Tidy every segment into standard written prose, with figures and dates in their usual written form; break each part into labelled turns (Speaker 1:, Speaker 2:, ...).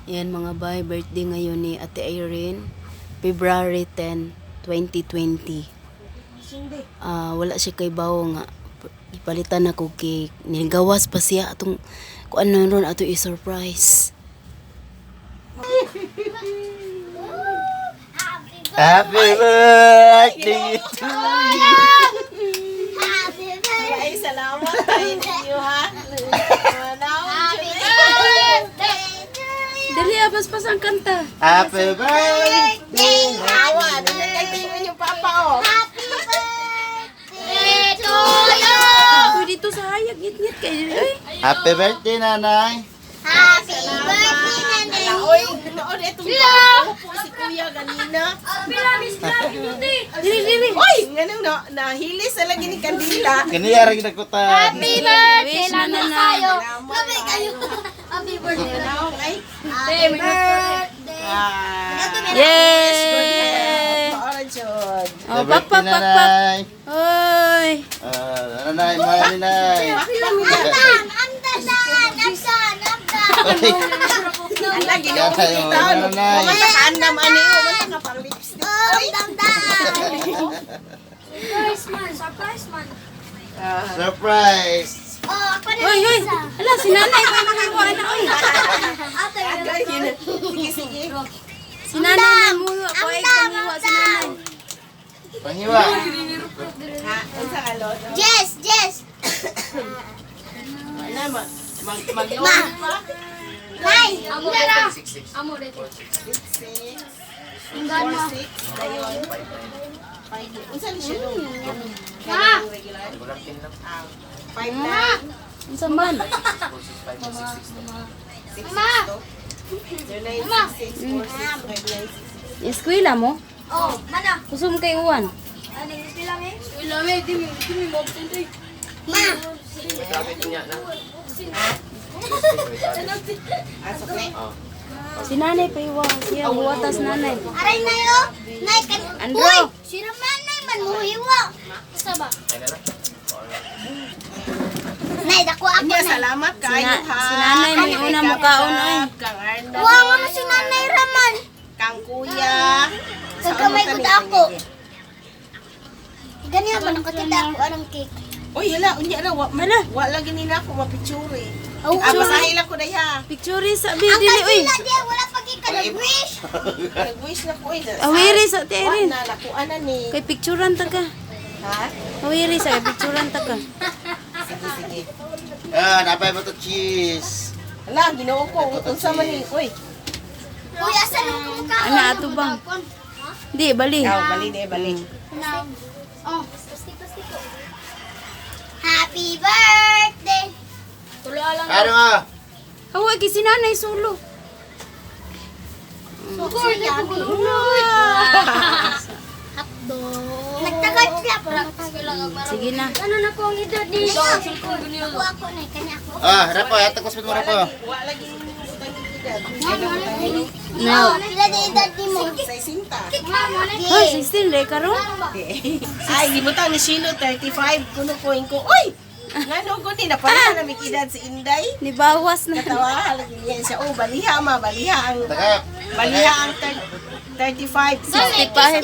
Speaker 1: Yan, mga bay, birthday ngayon ni Ate Irene, February 10, 2020. Ah, wala siya kay bawo nga ipalitan ako cake. Nigawas pa siya atong kuan ron ato i-surprise.
Speaker 2: Happy birthday to you.
Speaker 3: Happy birthday!
Speaker 4: Ay, salamat tayo ninyo, ha?
Speaker 3: Happy birthday to you!
Speaker 1: Dali, abas pa ang kanta.
Speaker 2: Happy birthday.
Speaker 4: Awa, dali kay tingnan yung papa, oh.
Speaker 3: Happy birthday to you!
Speaker 1: Uy, dito sa hayag, ngit-ngit kay dili oy.
Speaker 2: Happy birthday, Nanay.
Speaker 3: Happy birthday, Nanay!
Speaker 4: Oy, noon itong po si kuya ganina.
Speaker 1: Dili, dili.
Speaker 4: Oy, ganun no, nahilis na lagi ni Kandila.
Speaker 2: Kaniya ra gid ako ta.
Speaker 3: Happy birthday!
Speaker 1: Wish na nanay.
Speaker 3: Happy kayo! Happy birthday!
Speaker 4: Naong ay.
Speaker 3: Happy birthday!
Speaker 4: Ah,
Speaker 1: Yay!
Speaker 4: Maora jud.
Speaker 1: Oh,
Speaker 2: Happy
Speaker 1: pak pak
Speaker 2: birthday,
Speaker 1: pak pak.
Speaker 2: Nanay.
Speaker 1: Oy.
Speaker 2: Ah, Nanay, mahal ni Nanay.
Speaker 3: Amdan! Amdan! Amdan! Amdan!
Speaker 4: Ala, ginoo ko
Speaker 2: Nanay,
Speaker 4: kita.
Speaker 2: oh, Nanay.
Speaker 4: Kumanta ka andam ani, kumanta ka pang lipstick.
Speaker 3: Amdan! Surprise man! Surprise man!
Speaker 4: Ah,
Speaker 2: Surprise.
Speaker 3: Oh, ako na
Speaker 1: Oy, oy.
Speaker 3: isa.
Speaker 1: Ala, si nanay pa nakakuha na oy.
Speaker 3: Ate,
Speaker 4: agay, yun. Sige, sige.
Speaker 1: Si nanay na muyo ako ay kamiwa si nanay.
Speaker 2: Panghiwa.
Speaker 4: Ha, unsa ka lolo?
Speaker 3: Jess! Jess!
Speaker 4: Wala ma mag mag pa.
Speaker 3: Nay! Dara!
Speaker 4: 6 4 6 dayon. 5. Unsa ni siya dong?
Speaker 3: Ma!
Speaker 4: Regular? Ah, 5 9
Speaker 1: Unsa man?
Speaker 4: 6
Speaker 3: Ma!
Speaker 4: 6 2 9 6 6 4 6 5 9 6.
Speaker 1: Eskwela mo?
Speaker 3: Oh, mana?
Speaker 1: Kusum kay uwan.
Speaker 3: Ano yung sila eh? Ma!
Speaker 4: Ah, sukli.
Speaker 1: Si nanay pa iwa. Siya buwatas nanay.
Speaker 3: Aray na yo! Nay, kan...
Speaker 1: Andro!
Speaker 3: Uy! Si Raman nay man muhiwa! Sa ba? Nay, dako ako
Speaker 4: Nya,
Speaker 3: na.
Speaker 4: salamat kayo ha.
Speaker 1: Si nanay may una mukaon oy.
Speaker 4: Kang Arnold.
Speaker 3: Wa nga mo si Nanay Raman.
Speaker 4: Kang kuya.
Speaker 3: Kagamay ko ako. Ganyan ba nakatita ako anong cake?
Speaker 4: Uy, hala, unya na wa
Speaker 1: Hala.
Speaker 4: wa lagi nila ako mapicture.
Speaker 3: Oh,
Speaker 4: Ah, basahin lang ko day ha.
Speaker 1: Picture sa bi
Speaker 3: Ang
Speaker 1: dili oy.
Speaker 3: kandila diya, wala pa ka nag-wish.
Speaker 4: Nag-wish na ko eh.
Speaker 1: Awiri sa ti
Speaker 4: Wa
Speaker 1: Erin.
Speaker 4: na nakuha na ni.
Speaker 1: Kay picturean ta ka.
Speaker 4: Ha?
Speaker 1: Awiri sa kay picturean ta ka.
Speaker 4: Sige, sige.
Speaker 2: Ah, napay mo to cheese.
Speaker 4: Hala, Ginoo ko, unsa man ni? Uy,
Speaker 3: Uy, asa nang kumukha?
Speaker 1: Ana ato bang? Di bali.
Speaker 4: aw, bali de, bali.
Speaker 3: Oh, pasti pasti ko. Happy birthday.
Speaker 2: Ano nga?
Speaker 1: Hawa kay si nanay sulo.
Speaker 3: Super yummy. Hotdog. Nagtagal sila para
Speaker 1: Sige na.
Speaker 3: Ano na po ang edad ni? Ako ako na kanya ako.
Speaker 2: Ah, rapo, ato mo rapo.
Speaker 4: Wa lagi butang yung edad.
Speaker 1: No.
Speaker 3: Pila na edad ni mo?
Speaker 4: Sa isinta.
Speaker 1: Hoy, 16 re karon.
Speaker 4: Ay, gibutang ni Shilo 35 kuno ko ko. Uy! Ngano ko ni napala na may edad si Inday.
Speaker 1: Nibawas na.
Speaker 4: Katawa lagi niya siya. Oh, baliha ma, baliha ang
Speaker 2: Taka.
Speaker 4: baliha ang 35.
Speaker 1: 65.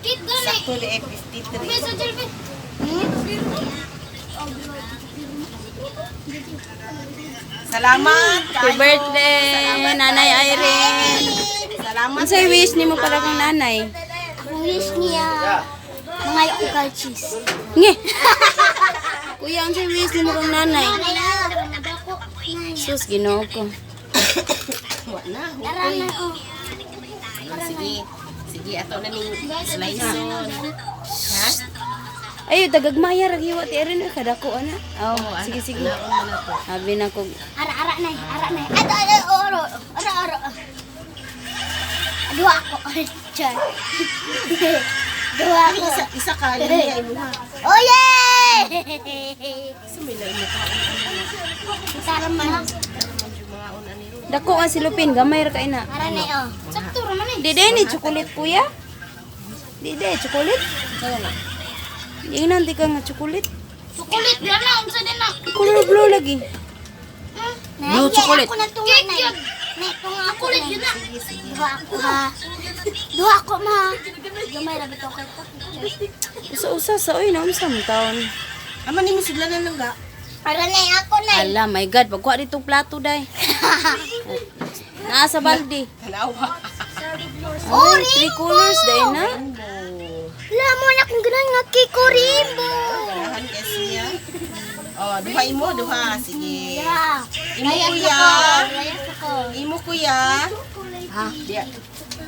Speaker 3: Kit gani.
Speaker 4: Sakto ni 53.
Speaker 3: Beso jelbe.
Speaker 4: Salamat
Speaker 1: Happy
Speaker 4: kayo.
Speaker 1: birthday, Nanay Irene.
Speaker 4: Salamat.
Speaker 1: Unsay wish nimo para kang nanay?
Speaker 3: Ang wish niya mga ukal cheese.
Speaker 1: Nge. Kuya, unsay wish nimo kang nanay? Sus, Ginoo ko.
Speaker 4: Wa na.
Speaker 3: Tara na oh.
Speaker 4: Sige. Sige, ato na ning slice. Ha?
Speaker 1: Ayo, tagagmaya ra giwa ti Irene oy kadako ana. Oh, sige sige.
Speaker 4: Naon na to.
Speaker 1: Abi na ko.
Speaker 3: Ara ara nay, ara nay. Ato ara oro. Ara ara. Dua ako. Char. Dua ako.
Speaker 4: Isa isa ka linya imuha.
Speaker 3: Oh yeah!
Speaker 4: Sumila imo ka.
Speaker 3: Tara man.
Speaker 1: Dako ang silupin, gamay ra kay na.
Speaker 3: Ara nay oh. Sakto ra man eh.
Speaker 1: Di day ni chocolate kuya. Di day chocolate. Ingnan di ka nga chocolate.
Speaker 3: Chocolate na na unsa din na.
Speaker 1: Color blue lagi.
Speaker 3: Blue
Speaker 1: chocolate.
Speaker 3: Ako na tunga nay. Nay, tunga ako na. Duha ako ha. Duha ako ma. Gamay ra bitaw kay pa.
Speaker 1: Usa-usa sa oy na unsa man taon.
Speaker 4: Ama ni mo sudlanan lang ga.
Speaker 3: Para nay ako nay.
Speaker 1: Ala, my God, pagkuha dito plato day. Naa sa balde.
Speaker 4: Tanawa.
Speaker 3: Oh,
Speaker 1: Ay, three colors day na.
Speaker 3: Wala mo na kung ganun nga kiko rainbow.
Speaker 4: Ganahan kay siya. Oh, duha imo, duha. Sige.
Speaker 3: Yeah.
Speaker 4: Imo
Speaker 3: Layas
Speaker 4: kuya.
Speaker 3: ako. Layas ako.
Speaker 4: Imo kuya.
Speaker 1: Ha?
Speaker 4: Diya.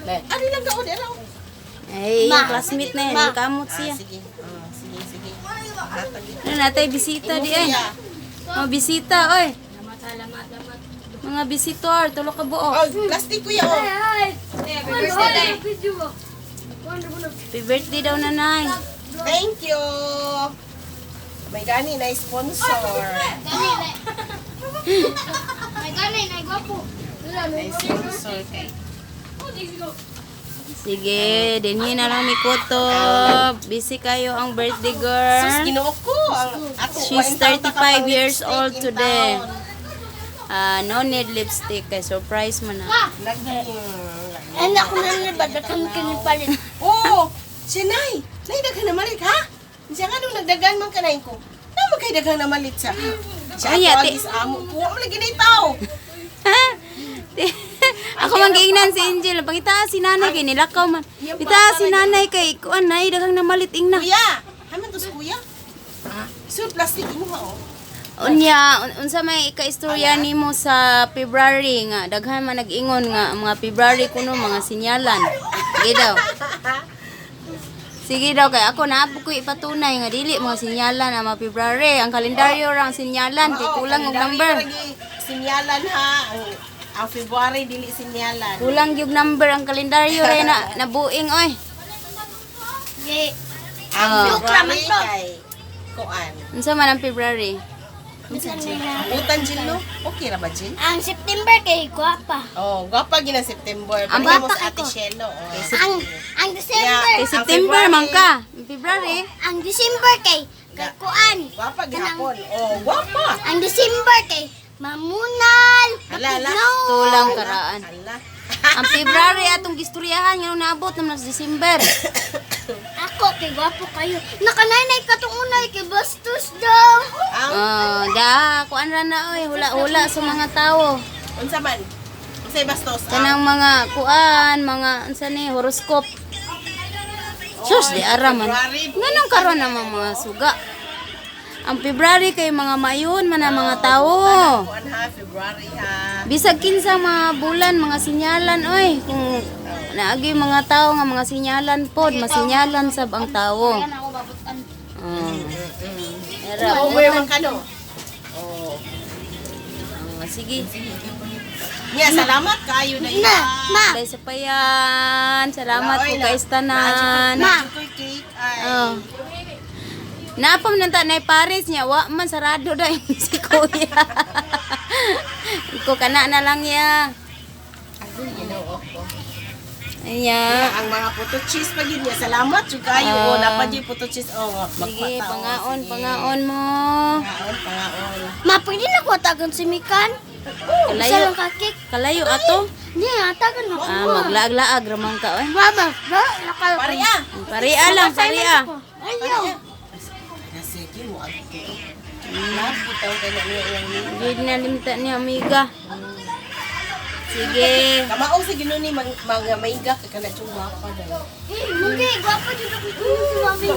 Speaker 4: Ari lang ga, oh, di raw.
Speaker 1: Ay,
Speaker 3: Ma.
Speaker 1: classmate na yan. Kamot siya.
Speaker 4: Ah, sige. Oh, sige, sige. Hatag ito.
Speaker 1: Ano natay bisita
Speaker 4: Imo
Speaker 1: di ay.
Speaker 4: kuya.
Speaker 1: Mga bisita oy. Mga bisitor, tulo ka buo.
Speaker 4: Oh, plastic kuya oh.
Speaker 3: Ay.
Speaker 1: Happy birthday daw nanay.
Speaker 4: Thank you. May gani na sponsor.
Speaker 3: May gani nay gwapo.
Speaker 4: Na sponsor kay.
Speaker 1: Sige, dinhi na lang ni Kutob. Busy kayo ang birthday
Speaker 4: Sus,
Speaker 1: girl.
Speaker 4: Ginoo ko. Ang ako
Speaker 1: She's
Speaker 4: wain taon ta
Speaker 1: 35
Speaker 4: kapang
Speaker 1: years
Speaker 4: lipstick
Speaker 1: old
Speaker 4: in
Speaker 1: today.
Speaker 4: town.
Speaker 1: Ah, no need lipstick kay surprise man na.
Speaker 4: Nag
Speaker 3: Anak ko na nabad kami kini palit.
Speaker 4: Oo, siya nay. Nay daghan na malit ha? Siya nga nung nagdagan man kanay ko. Na magkay daghan na malit siya. Siya
Speaker 1: Ay,
Speaker 4: ako
Speaker 1: ate.
Speaker 4: agis amo ko. Wa man lagi nay tao.
Speaker 1: Ako man giingnan si Angel, pangita si nanay kay nilakaw man. Pita si nanay kay kuan nay daghang namalit ingna.
Speaker 4: Kuya, haman to kuya. Ha? So plastic imo ha oh.
Speaker 1: Unya, unsa may ikaistorya nimo sa February nga daghan man nag-ingon nga ang mga February kuno mga sinyalan. Sige daw. Sige daw kay ako naa po ko'y ipatunay nga dili mga sinyalan ang mga February, ang kalendaryo ra ang sinyalan kay
Speaker 4: Oo,
Speaker 1: kulang og
Speaker 4: kalendaryo
Speaker 1: number.
Speaker 4: lagi Sinyalan ha. Ang February dili sinyalan.
Speaker 1: Kulang yung number ang kalendaryo ra na nabuing oy.
Speaker 3: Ye.
Speaker 4: Ang
Speaker 1: Ah.
Speaker 4: February kay kuan.
Speaker 1: Unsa man ang February?
Speaker 4: Utan Jill no? Okay ra ba Jill?
Speaker 3: Ang September kay gwapa.
Speaker 4: Oh, gwapa gina September.
Speaker 1: Ang
Speaker 4: Pareha mo
Speaker 3: gwapa
Speaker 4: sa Ate
Speaker 3: ko.
Speaker 4: Shelo. Oh.
Speaker 3: Ang December,
Speaker 1: Kay
Speaker 4: Ang
Speaker 1: September
Speaker 4: February.
Speaker 1: man ka. Ang February.
Speaker 3: ang December kay kay kuan.
Speaker 4: Gwapa gihapon. Oh, gwapa.
Speaker 3: Ang December kay mamunal.
Speaker 4: Ala, ala.
Speaker 3: Mapignaw.
Speaker 1: Tulang karaan.
Speaker 4: Ala.
Speaker 1: Ang February atong gistoryahan nga naabot naman sa December.
Speaker 3: Ako kay gwapo kayo. Nakanaynay katong unay kay bastos daw.
Speaker 4: Ang
Speaker 1: Oh, da kuan ra na oy, hula-hula sa mga tao.
Speaker 4: unsa man? Unsay bastos? Ang
Speaker 1: Kanang mga kuan, mga unsa ni horoscope. Sus, di ara man.
Speaker 4: February.
Speaker 1: Nganong karon naman mga suga? Ang February kay mga mayon man ang mga tao.
Speaker 4: Kuan ha, February ha.
Speaker 1: Bisag kinsa mga bulan, mga sinyalan oy, kung naagi mga tao nga mga sinyalan pod, masinyalan sab ang tao.
Speaker 3: Ako babutan.
Speaker 1: Oh. Era,
Speaker 4: Oh, where man kano? Oh.
Speaker 1: oh, sige.
Speaker 4: Nya, salamat kayo na
Speaker 3: Na, ma.
Speaker 1: Dahil sa payan. Salamat po kay tanan.
Speaker 4: Ma, cake ay.
Speaker 1: Oh. Napam nanta na Paris niya, wa man sarado da si kuya. Iko kana na lang ya.
Speaker 4: Agoy, Ginoo ko.
Speaker 1: Anya.
Speaker 4: Ang mga puto cheese pa gid niya. Salamat jud kayo. Oh,
Speaker 1: Ah.
Speaker 4: napa jud puto cheese. Oh,
Speaker 1: Sige,
Speaker 4: magpataon.
Speaker 1: pangaon,
Speaker 4: Sige.
Speaker 1: pangaon mo.
Speaker 4: Pangaon, pangaon.
Speaker 3: Ma, pwede na ko tagan si Mikan. Isa
Speaker 1: Kalayo,
Speaker 3: lang ka cake.
Speaker 1: kalayo ato.
Speaker 3: Hindi, tagan ako.
Speaker 1: Ah, maglaag-laag ramang ka oy.
Speaker 3: Mama, ba? Nakal.
Speaker 4: Paria.
Speaker 1: Paria lang, paria.
Speaker 3: Ayaw.
Speaker 4: Sige mo agto. Lapit ang kay na niya iyang ni.
Speaker 1: Hindi na limta niya amiga. Sige.
Speaker 4: Kamao sa Ginoo ni mang mga maiga ka kana tiyong gwapa daw.
Speaker 3: Eh, mungkin gwapa jud ako si mami.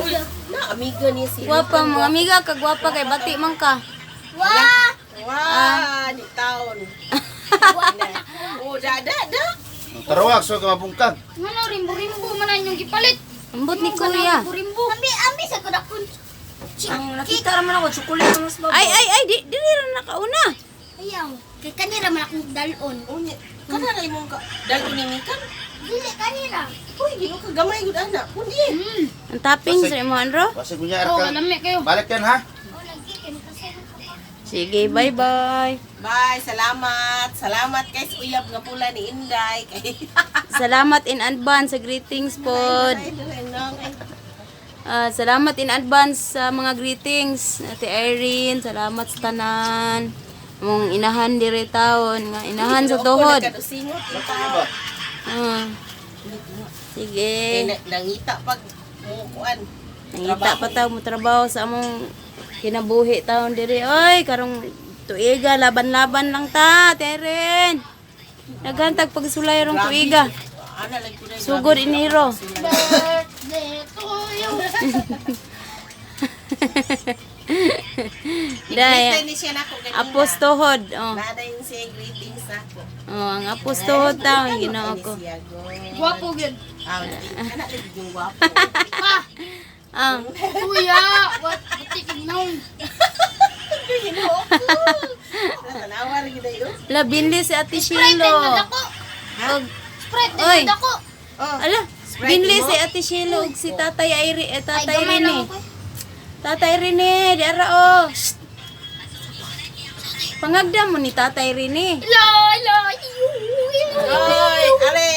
Speaker 4: Na amiga niya si.
Speaker 1: Gwapa mo amiga ka gwapa kay bati man ka.
Speaker 3: Wah!
Speaker 4: Wah, di taon. Oh, da da da.
Speaker 2: Tarawag, so ka mabungkag.
Speaker 3: Ngano rimbo-rimbo man ang inyong gipalit.
Speaker 1: Ambot ni kuya.
Speaker 3: Rimbo. Ambi ambi sa kudakon.
Speaker 5: Nakita raman ako, chocolate ang mas
Speaker 1: Ay ay ay di dili ra nakauna.
Speaker 3: Ayaw. Kay kanira man akong dalon.
Speaker 4: Unya, kana ra imong ka dalo ni Mikan.
Speaker 3: Dili kanira.
Speaker 4: Uy, Ginoo ka gamay gud ana. Kundi.
Speaker 1: Ang toppings ra mo Andro.
Speaker 2: Basig mo niya, ka. Balik yan, ha?
Speaker 3: Oh, lagi kay kasi.
Speaker 1: Sige, bye-bye.
Speaker 4: Bye, salamat. Salamat guys uyab nga pula ni Inday kay.
Speaker 1: Salamat in advance sa greetings pod.
Speaker 4: Ay, dali nang. Ay.
Speaker 1: Ah, salamat in advance sa mga greetings. Ate Irene, salamat sa tanan. Mong inahan dire taon nga inahan sa tuhod.
Speaker 4: Nakadusingot yung tao.
Speaker 1: Ah. Sige.
Speaker 4: Kay nangita pag mukuan.
Speaker 1: Nangita pa taw mo trabaho sa among kinabuhi taon dire. Oy, karong tuiga laban-laban lang ta, Teren. Naghantag pagsulay rong tuiga.
Speaker 4: Ana lang ko na.
Speaker 1: Sugod iniro.
Speaker 3: Birthday to you.
Speaker 1: Dai.
Speaker 4: Ni siya nako ganina.
Speaker 1: Apos tuhod. Oh.
Speaker 4: Nada yun siya greetings nako.
Speaker 1: Oh, ang apos tuhod taon Ginoo ko.
Speaker 4: Siya go.
Speaker 3: Gwapo gyud.
Speaker 4: Ah, ana lagi yung gwapo.
Speaker 3: Pa,
Speaker 1: Ah,
Speaker 3: kuya, what titig nung.
Speaker 4: Ginoo ko. Natanawa rin gid ayo.
Speaker 1: labinli si Ate
Speaker 3: Sprite din
Speaker 1: Shilo.
Speaker 3: dako.
Speaker 1: Og
Speaker 3: Sprite
Speaker 1: Oy.
Speaker 3: din dako.
Speaker 4: Oh.
Speaker 1: ala,
Speaker 4: Sprite
Speaker 1: binli
Speaker 4: mo?
Speaker 1: si Ate Shilo ug si Tatay Ire, eh,
Speaker 3: Ay,
Speaker 1: Tatay
Speaker 3: gamay lang
Speaker 1: Rene.
Speaker 3: ako. Eh.
Speaker 1: Tatay Rene, di ara oh. Shh. Pangagda mo ni Tatay Rene.
Speaker 3: La la iyo.
Speaker 4: Oy, are.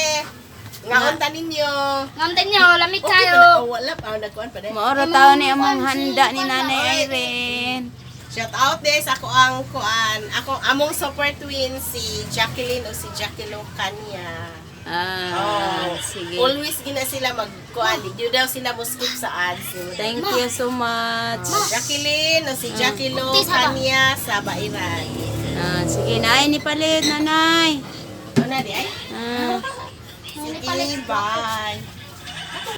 Speaker 4: Ngaon ta ninyo.
Speaker 3: Ngamtan niyo, lamig
Speaker 4: Okay
Speaker 3: kayo.
Speaker 4: pa na, oh, wala pa nagkuan pa dai.
Speaker 1: Maoro taon ni among handa ni Nanay Irene.
Speaker 4: Shout out des ako ang kuan, ako among super twin si Jacqueline o si Jacqueline Kanya.
Speaker 1: Ah,
Speaker 4: Oh,
Speaker 1: sige.
Speaker 4: Always gina sila magkuan, di daw sila mo skip sa ads.
Speaker 1: Thank you so much.
Speaker 4: Jacqueline o si Jacqueline
Speaker 3: Tis, haba.
Speaker 4: Kanya sa Bairan.
Speaker 1: Ah, sige, nay ni palit, nanay.
Speaker 4: Ano na di ay?
Speaker 1: Ah.
Speaker 4: Sige, bye.